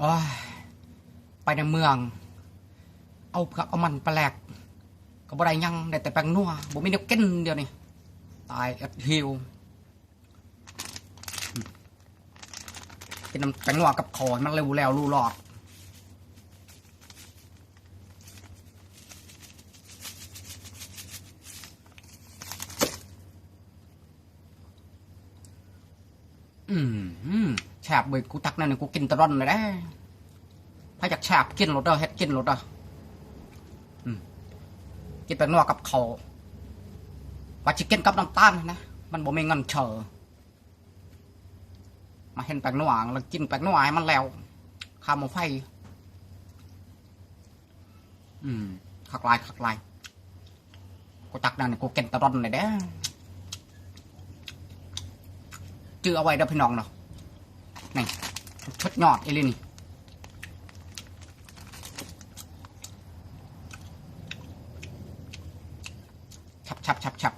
ໂອ້ຍ ໄປໃນເມືອງ ເອົາເຜືອກເອົາມັນໄປແລກ ກໍບໍ່ໄດ້ຫຍັງ ໄດ້ແຕ່ແປ້ງນົວ ບໍ່ມີແນວກິນດຽວນີ້ ຕາຍເອັດຫິວ. ອືມ ກິນນຳແປ້ງນົວກັບເຂົ້າໃຫ້ມັນເລວແລ້ວຮູ້ລອດ. ອືມ ແຊບເວີຍ ກູຕັກແນວນີ້ ກູກິນແຕ່ດົນແລ້ວເດ້. ໃຜຢາກແຊບກິນໂລດເດີ ເຮັດກິນໂລດເດີ. ອືມ ກິນແປ້ງນົວກັບເຂົ້າ ວ່າຊິກິນກັບນ້ຳຕານນະ ມັນບໍ່ມີເງິນເຊີ. ມາເຫັນແປ້ງນົວ ແລ້ວກິນແປ້ງນົວໃຫ້ມັນແລ້ວ ຄາໝໍ້ໄຟ. ອືມ ຄັກຫຼາຍ ຄັກຫຼາຍ. ກູຕັກນັ້ນ ກູກິນຕະດອນເລີຍເດ້. ຈື່ເອົາໄວ້ເດີພີ່ນ້ອງເນາະ ນີ້ສຸດຍອດອີ່ຫຼີນີ້. ແຊບໆໆ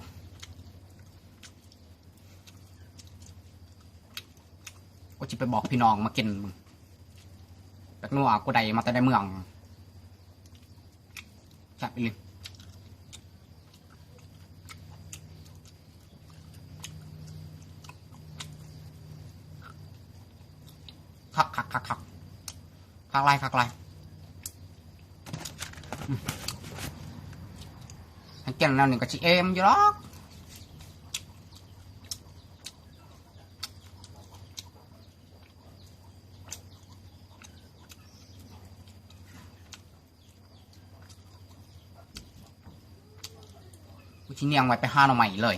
ໆ. ກູຊິໄປບອກພີ່ນ້ອງມາກິນເບິ່ງ ແປ້ງນົວກູໄດ້ມາແຕ່ໃນເມືອງ ແຊບອີ່ຫຼີ. ຄັກໆໆໆ ຄັກຫຼາຍ ຄັກຫຼາຍ. ອືມ ຄັນກິນແນວນີ້ກໍຊິອີ່ມຢູ່ດອກ. ກູຊິຍ່າງໄວ້ໄປຫາໜໍ່ໄມ້ເລີຍ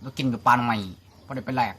ໄປກິນຢູ່ປ່າໜໍ່ໄມ້ ບໍ່ໄດ້ໄປແລກ.